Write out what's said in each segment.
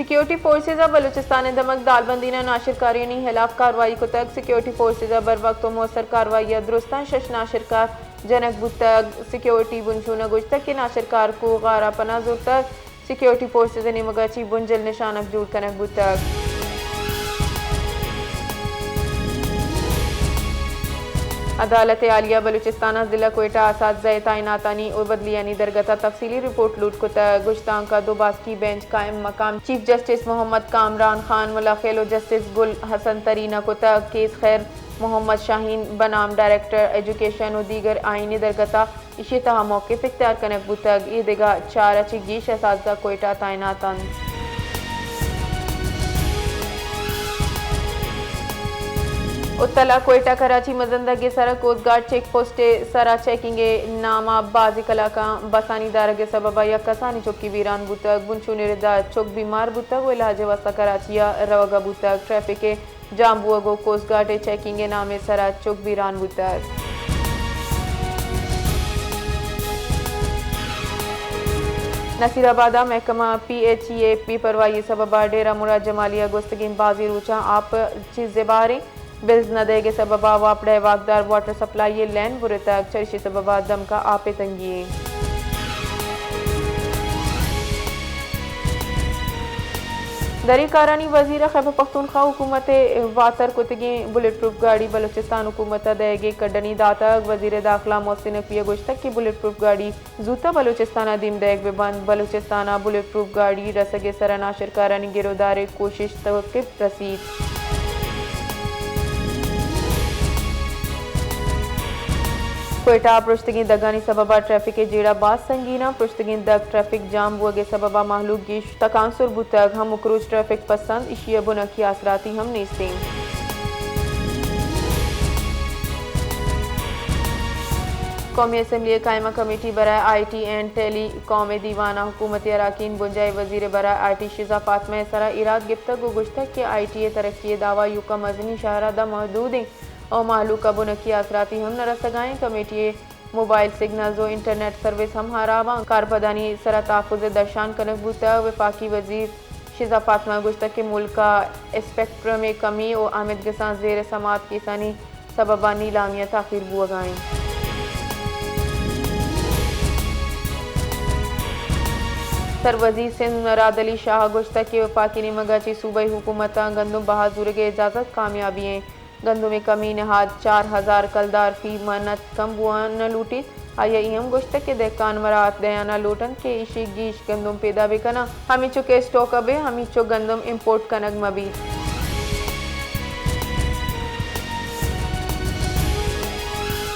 Security forces ءَ بلوچستان ءِ دمگ دالبندین ءَ ناشرکاریانی ہلاف کاروائی کتگ۔ سیکیورٹی فورسز ءَ بر وقت ءُ موثر کاروائی ءَ درستاں شش ناشرکار جنگ بوتگ۔ سیکیورٹی بنجل ءَ گوشتگ کہ ناشرکار کوہ غار ءَ پناہ زرتگ۔ سیکیورٹی فورسز ءِ نیمگ ءَ چہ بنجل نشانگ جوڑ کنگ بوتگ۔ عدالت عالیہ بلوچستان ءَ ضلع کوئٹہ ءَ اساتذہ ءِ تعیناتانی ءُ بدلیانی درگت ءَ تفصیلی رپورٹ لوٹ کتگ۔ گشتانک ءَ دو باسکی بینچ قائم مقام چیف جسٹس محمد کامران خان ملخیل ءُ جسٹس گل حسن ترین ءَ کتگ۔ کیس خیر محمد شاہین بنام ڈائریکٹر ایجوکیشن ءُ دیگر آئینی درگت ءَ ایشی ءِ تہا موقف اختیار کنگ بوتگ۔ اے دگہ چار ءَ چہ گیش اساتذہ کوئٹہ ءَ تعینات انت۔ اتل ءَ کوئٹہ کراچی مزندگ ءِ سر ءَ کوسٹ گارڈ چیک پوسٹ ءِ سر ءَ چیکنگ ءِ نام ءَ بازیں کلاکاں بسانی دارگ ءِ سبب ءَ یک کسانیں چکی بیران بوتگ۔ بنچونی رد ءَ چک بیمار بوتگ ءُ علاج ءِ واستہ کراچی ءَ روگ ءَ بوتگ۔ ٹریفک ءِ جام بوگ ءُ کوسٹ گارڈ ءِ چیکنگ ءِ نام ءِ سر ءَ چک بیران بوتگ۔ نصیر آباد ءَ محکمہ پی ایچ ای ءِ بے پرواہی ءِ سبب ءَ ڈیرہ مراد جمالی ءَ گوستگیں بازیں روچاں آپ چہ زباریں بلز نہ دئیگ ءِ سبب ءَ واپڈا ءِ واکدار واٹر سپلائی ءِ لین برتگ، چریشی ءِ سبب ءَ دمگ ءَ آپ ءِ تنگی۔ دری کارانی وزیر ءَ خیبر پختونخوا حکومت ءِ واتر کتگیں بلٹ پروف گاڑی بلوچستان حکومت ءَ دئیگ ءِ کڈنی داتگ۔ وزیر داخلہ محسن نقوی ءَ گوشتگ کہ بلٹ پروف گاڑی زوت ءَ بلوچستان ءَ دیم دئیگ بہ بنت۔ بلوچستان ءَ بلٹ پروف گاڑی رسگ ءِ سر ءَ ناشرکارانی گرودار ءِ کوشش توکپ رسیت۔ کوئٹہ ءَ پرشتگیں دگانی سبب ءَ ٹریفک ءِ جیڑہ باز سنگین انت۔ پرشتگیں دگ ٹریفک جام بوگ ءِ سبب ءَ مہلوک گیش تکانسر بوتگ۔ ہمک روچ ٹریفک پسند، ایشی ءِ بنکی آسراتی ہم نیست انت۔ قومی اسمبلی ءِ قائمہ کمیٹی برائے آئی ٹی اینڈ ٹیلی کام ءِ دیوان ءَ حکومتی اراکین بنجاہی وزیر برائے آئی ٹی شزا فاطمہ ءِ سر ءَ ایراد گپتگ ءُ گوشتگ کہ آئی ٹی ءِ ترقی ءِ دعوی ایوک ءَ مزنیں شہر ءَ داں محدود انت ءُ مہلوک ءَ بنکی آسراتی ہم نہ رسگ ءَ انت۔ کمیٹی ءِ موبائل سگنلز ءُ انٹرنیٹ سروس ہم ہراب انت۔ کارپدانی سر ءَ تحفظ ءِ درشان کنگ بوتگ۔ وفاقی وزیر شزا فاطمہ ءَ گوشتگ کہ ملک ءَ اسپیکٹرم ءِ کمی ءُ آمدگساں زیر سماعت کیسانی سبب ءَ نیلامی ءَ تاخیر بوگ ءَ انت۔ سروزیر سندھ مراد علی شاہ ءَ گوشتگ کہ وفاقی نیمگ ءَ چہ صوبائی حکومت ءَ گندم بہا زورگ ءِ اجازت کامیابی انت۔ گندم ءِ کمی نہاد چار ہزار کلدار فی منت کم بوان نہ لوٹیت۔ آئی ءَ اے ہم گوشتگ کہ دہکان مراعات دیان ءَ لوٹ انت کہ ایشی گیش گندم پیدا بہ کناں، ہمینچو کہ اسٹاک ءَ بہ، ہمینچو گندم امپورٹ کنگ مہ بیت۔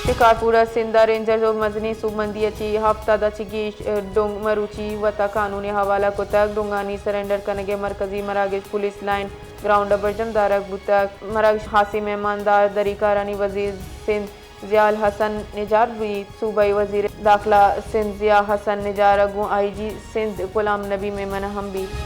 شکارپور ءَ سندھ ءِ رینجرز ءُ مزنیں سوبمندی ءَ چہ ہفت سد ءَ چہ گیش ڈونگ مروچی وت ءَ قانون ءِ حوالہ کتگ۔ ڈونگانی سرنڈر کنگ ءِ مرکزی مراگش پولیس لائن گراؤنڈ ءَ برجم دارگ بوتگ۔ مراگش ءِ خاصیں مہماندار دری کارانی وزیر سندھ ضیاء الحسن نجار بیت۔ صوبائی وزیر داخلہ سندھ ضیاء حسن نجار ءَ گوں آئی جی سندھ غلام نبی میمن ہم بیت۔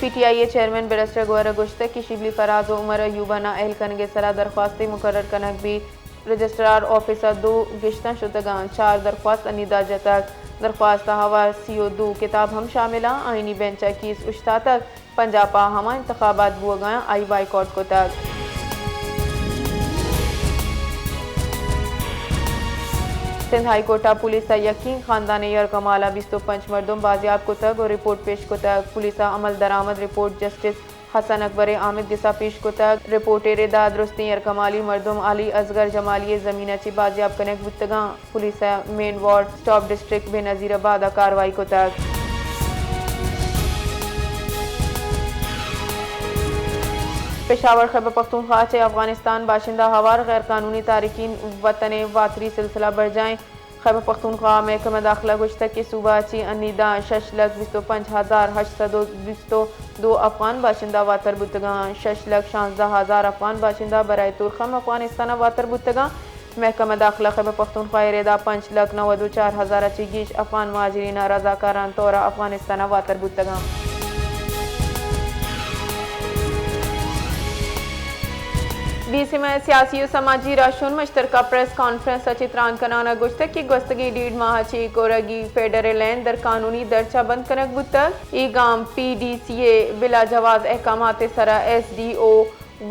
پی ٹی آئی ءِ چیئرمین بیرسٹر گوہر ءَ گوشتگ کہ شبلی فراز ءُ عمر ایوب ءَ نااہل کنگ ءِ سرا درخواستے مقرر کنگ بیت۔ رجسٹرار آفس ءَ دو گشتاں شتگاں، چار درخواست انی داں جتگ۔ درخواست ءِ ہوار سی ءُ دو کتاب ہم شامل آں۔ آئینی بینچ ءَ کیس اوشتاتگ۔ پنجاپ ءَ ہما انتخابات بوگ ءَ آں، آئی بائیکاٹ کتگ۔ سندھ ہائی کورٹ ءَ پولیس ءَ یکیں خاندان ءِ یرغمال ءَ بیست ءُ پنچ مردم بازیاب کتگ ءُ رپورٹ پیش کتگ۔ پولیس ءَ عمل درآمد رپورٹ جسٹس حسن اکبر ءِ آمدگس ءَ پیش کتگ۔ رپورٹ ءِ رد ءَ درستیں یرغمالی مردم علی اصغر جمالی ءِ زمین ءَ چہ بازیاب کنگ بوتگاں۔ پولیس ءَ مین وارڈ سٹاپ ڈسٹرکٹ بے نظیر آباد ءَ کاروائی کتگ۔ پشاور، خیبر پختونخوا ءَ چہ افغانستان باشندہ ہوار غیر قانونی تارکین وطن ءِ واتری سلسلہ برجاہ انت۔ خیبر پختونخوا ءِ محکمہ داخلہ ءَ گوشتگ کہ صوبہ ءَ چہ انی داں شش لکھ بیست ءُ پنچ ہزار ہشت سد ءُ بیست ءُ دو افغان باشندہ واتر بوتگاں۔ شش لکھ شانزدہ ہزار افغان باشندہ برائے ترخم افغانستان ءَ واتر بوتگاں۔ محکمہ داخلہ خیبر پختونخوا ءِ رد ءَ پنچ لکھ نود ءُ چار ہزار ءَ چہ گیش افغان مہاجرین ءَ رضاکارانہ طور ءَ افغانستان ءَ واتر بوتگاں۔ بی سیما ء سیاسی و سماجی راہشون مشترکہ پریس کانفرنس ء چہ تران کنان ء گوشتگ کہ گوستگیں ڈیڑھ ماہ ء چہ کورگی فیڈر ء لین در قانونی درچ ء بند کنگ بوتگ۔ اے گام پی ڈی سی ء بلاجواز احکامات ء سرا ایس ڈی او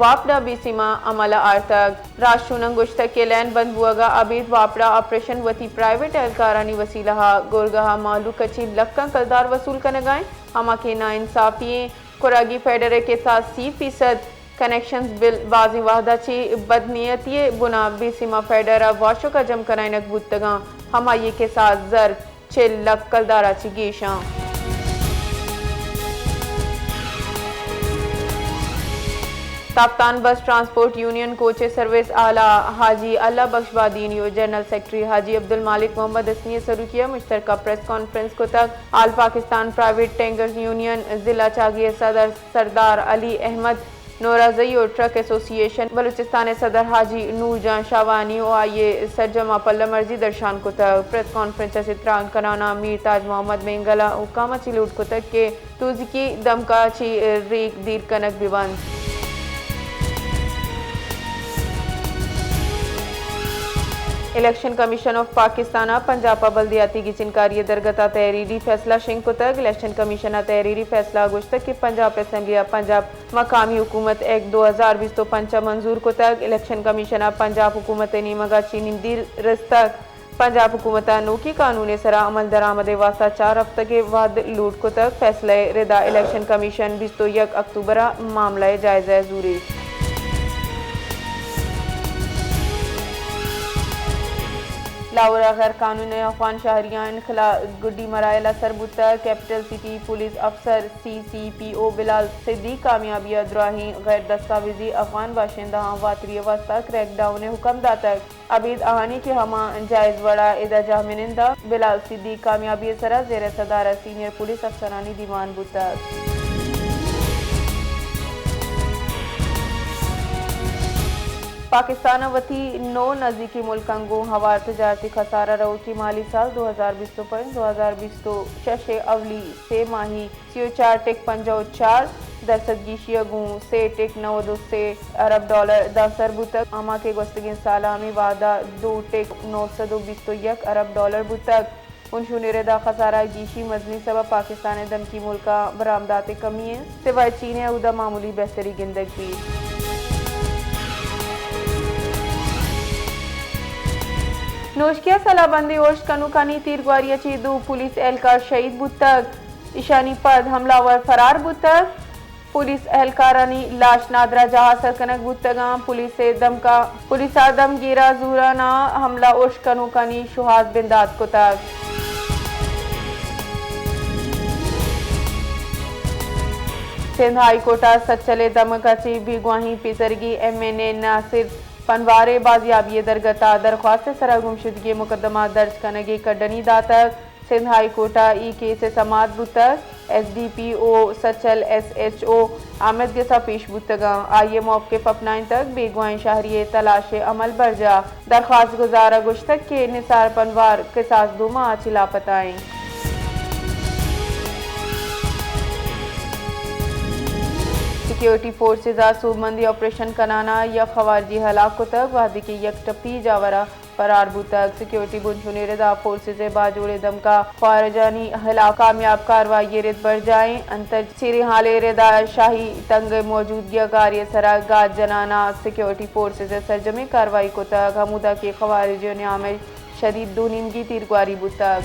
واپڈا بی سیما عمل ء آرتگ۔ راہشوناں گوشتگ کہ لین بند بوگ ء ابید واپڈا آپریشن وتی پرائیویٹ اہلکارانی وسیلہ ء گورگہ ء مہلوک ء چہ لکاں کلدار وصول کنگ ء انت، ہما کہ ناانصافی ایں۔ کراگی فیڈر ء کساس سی فیصد کنکشنز بل بازیں وہدا چہ بدنیتی ء بنا بی سیما فیڈر ء واشک ء جم کنائینگ بوتگاں، ہمائی ء کساس زر چل لکھ کلدار ء چہ گیشاں۔ کپتان بس ٹرانسپورٹ یونین کوچ سروس آلہ حاجی اللہ بخش بادینی و جنرل سیکرٹری حاجی عبدالمالک محمد حسنی سروکی ء مشترکہ پریس کانفرنس کتگ۔ آل پاکستان پرائیویٹ ٹینکرز یونین ضلع چاگی ء صدر سردار علی احمد نورازئی و ٹرک ایسوسی ایشن بلوچستان ء صدر حاجی نور جان شاہوانی و آئی ء سرجم ء پلہ مرزی درشان کتگ۔ پریس کانفرنس ء چہ تران کنان ء میر تاج محمد مینگل ء حکام ء چہ لوٹ کتگ کہ دوزیکی دمکا چی ریک دیر کنگ بہ بنت۔ الیکشن کمیشن آف پاکستان ء پنجاب ء بلدیاتی گچینکاری ء درگت ء تحریری فیصلہ شنگ کتگ۔ الیکشن کمیشن ء تحریری فیصلہ ء گوشتگ کہ پنجاب اسمبلی ء پنجاب مقامی حکومت ایکٹ دو ہزار بیست و پنچ ء منظور کتگ۔ الیکشن کمیشن ء پنجاب حکومت ء نیمگ ء چینی دیر رستگ۔ پنجاب حکومت ء نوکیں قانون ء سرا عمل درآمد ء واستہ چار ہفتگ ء وھد لوٹ کتگ۔ فیصلہ ء ردا الیکشن کمیشن بیست و یک اکتوبر ء معاملہ ء جائزہ ء زوریت۔ لاہور ء غیر قانونی افغان شہریاں انخلا گڈی مراحل ء سر بوتگ۔ کیپٹل سٹی پولیس افسر سی سی پی او بلال صدیق کامیابی ء دراہیں غیر دستاویزی افغان باشندہاں واتری ء واستہ کریک ڈاؤن ء حکم داتگ۔ ابید آہانی کہ ہما جائز وڑا ادا جاہمنند انت، بلال صدیق کامیابی ء سرا زیر صدارت سینئر پولیس افسرانی دیوان بوتگ۔ پاکستان ء وتی نو نزیکی ملکاں گوں ہوار تجارتی خسارہ روکی مالی سال دو ہزار بیست و پنچ دو ہزار بیست و شش ء اولی سے ماہی سی و چار ٹک پنجاہ و چار درسد گیشی ء گوں سے ٹک نود و سے ارب ڈالر داں سر بوتگ، ہما کہ گوستگیں سال ء ہمے وہد ء دو ٹک نو سد و بیست و یک ارب ڈالر بوتگ۔ ہنچو نرد ء خسارہ ء گیشی مزنیں سبب پاکستان ء دمکی ملکاں برآمدات ء کمی انت، سوائے چین ء اودا معمولی بہتری گندگ بیت۔ نوشکی ء سلاہ بندی ارش کنوکانی تیرگواری ء چہ دو پولیس اہلکار شہید بوتگ۔ ایشانی پد حملہ ور فرار بوتگ۔ پولیس اہلکارانی لاش نادراہ جاہ ء سر کنگ بوتگاں۔ پولیس ء دمکا، پولیس ء دمگیرا زوراناں حملہ ارش کنوکانی شوہاز بندات کتگ۔ سندھ ہائی کورٹ ء سچل ء دمگ ء چہ بیگواہیں پیسرگی ایم این اے ناصر پنوار ء بازیابی ء درگت ء درخواست ء سرا گمشدگی مقدمہ درج کنگ ء کڈنی داتگ۔ سندھ ہائی کورٹ ء اے کیس ء سماعت بوتگ۔ ایس ڈی پی او سچل، ایس ایچ او آمید گس ء پیش بوتگاں۔ آئی ء موقف اپنائینتگ، بیگواہیں شہری ء تلاش ء عمل برجاہ۔ درخواست گزار ء گوشتگ کہ نثار پنوار کساس دو ماہ ء چہ لاپتہ انت۔ سیکیورٹی فورسز ء سوبمندی آپریشن کنان ء یک خوارجی ہلاک کتگ، وہدے کہ یک ٹپی جاور ء فرار بوتگ۔ سیکیورٹی بنچونی ردا فورسز ء باجوڑ ء دمکا خوارجانی ہلاک کامیاب کاروائی ء رد برجاہ انت۔ انتر چیریں حال ء ردا شاہی تنگ ء موجودگی ء گاری ء سرا گاج جنانا سیکیورٹی فورسز ء سرجمیں کاروائی کتگ، ہمودا کہ خوارجی ء نیام ء شدید دو نیمگی تیرگواری بوتگ۔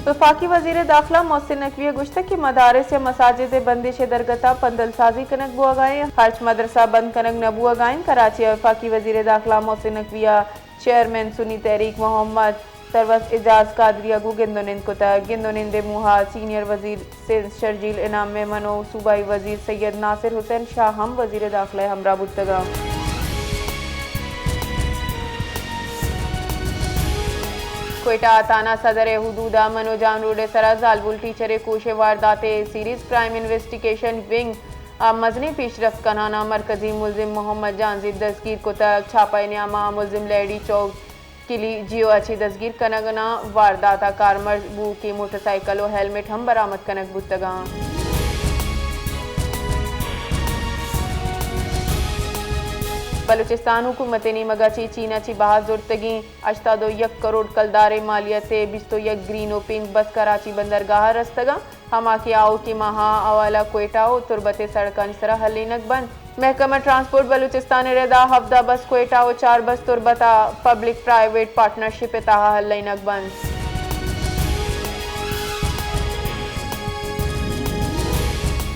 وفاقی وزیر داخلہ محسن نقوی ء گوشتگ کہ مدارس یا مساجد ء بندش ء درگت ء پندل سازی کنگ بوہگا انت، ہرچ مدرسہ بند کنگ نہ بوہگا انت۔ کراچی ء وفاقی وزیر داخلہ محسن نقوی ء چیئرمین سنی تحریک محمد سروس اعجاز قادری ء گوں گند و نند کتگ۔ گند و نند ء موہ ء سینئر وزیر سندھ شرجیل انعام میمن و صوبائی وزیر سید ناصر حسین شاہ ہم وزیر داخلہ ء ہمراہ بوتگاں۔ کوئٹہ ء تھانہ صدر ء حدود ء منو جان روڈ ء سرا زالبول ٹیچر ء کوش ء واردات ء سیریز کرائم انویسٹیگیشن ونگ ء مزنیں پیشرفت کنان ء مرکزی ملزم محمد جہانزیب دزگیر کتگ۔ چھاپہ ء نیام ء ملزم لیڈی چوک کلی جیو ء چہ دزگیر کنگ نا واردات ء کارمرز بوھوکیں موٹر سائیکل و ہیلمٹ ہم برآمد کنگ بوتگاں۔ بلوچستان حکومت ءِ نیمگ ءَ چہ چین ءَ چہ بہا زرتگیں ہشتاد ءُ یک کروڑ کلدار ءِ مالیت ءِ بیست ءُ یک گرین ءُ پنک بس کراچی بندرگاہ ءَ رستگ اَنت، ہما کہ آؤکیں ماہ ءَ اول ءَ کوئٹہ ءُ تربت ءِ سڑکانی سرا ہلینگ بنت۔ محکمہ ٹرانسپورٹ بلوچستان ءِ ردا ہبدہ بس کوئٹہ ءُ چار بس تربت ءَ پبلک پرائیویٹ پارٹنرشپ ءِ تہا ہلینگ بنت۔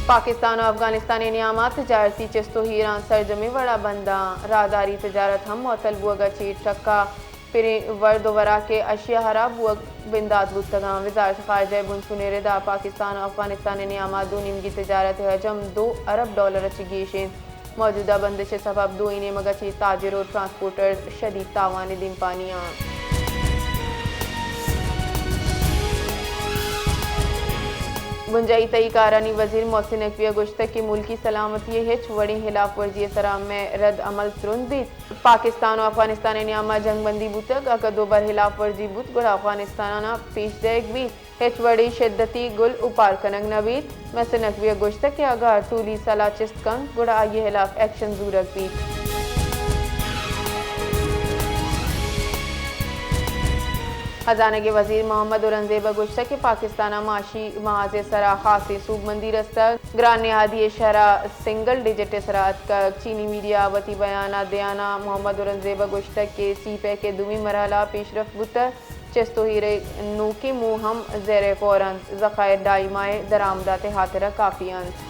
پاکستان ءُ افغانستان ءِ نیام ءَ تجارتی چست ءُ ایران سرجمیں وڑ ءَ بند اَنت۔ راہداری تجارت ہم معطل بوگ ءَ چہ ٹک ءَ پریں ورد ءُ وراک ءِ اشیاء ہراب بوگ بندات بوتگ اَنت۔ وزارت خارجہ ءِ بنشون ءِ ردا پاکستان ءُ افغانستان ءِ نیام ءَ دو نیمگی تجارت ءِ حجم دو ارب ڈالر ءَ چہ گیش اِنت۔ موجودہ بندش ءِ سبب دوئیں نیمگ ءَ چہ تاجر ءُ ٹرانسپورٹر شدید تاوان ءِ دیمپانی اَنت۔ بنجاہی تہی کارانی وزیر محسن نقوی ءَ گوشتگ کہ ملکی سلامتی ءِ ہچ وڑیں ہلاف ورزی ءِ سرا مئے رد عمل ترند بیت۔ پاکستان ءُ افغانستان ءِ نیام ءَ جنگ بندی بوتگ، اگاں دوبر ہلاف ورزی بوت گڑا افغانستان ءَ پیش دئیگ بیت۔ ہچ وڑیں شدتی گل اوپار کنگ نہ بیت۔ محسن نقوی ءَ گوشتگ کہ اگاں ٹولی سلاہ چست کنت گڑا آئی ءِ ہلاف ایکشن زورگ بیت۔ ہزانگ ءِ وزیر محمد اورنگزیب ءَ گوشتگ کہ پاکستان ءَ معاشی محاذ ءِ سرا خاصیں سوبمندی رستگ، گران نہادی ءِ شرح سنگل ڈیجٹ ءِ سرا اتکگ۔ چینی میڈیا ءَ وتی بیان ءَ دیان ءَ محمد اورنگزیب ءَ گوشتگ کہ سی پیک ءِ دومی مرحلہ ءَ پیشرفت بوتگ، چست ءُ ایران ءِ نوکیں موہ ہم زیر غور اَنت، ذخائر ڈائی ماہ ءِ درآمدات ءِ ہاترا کافی اَنت۔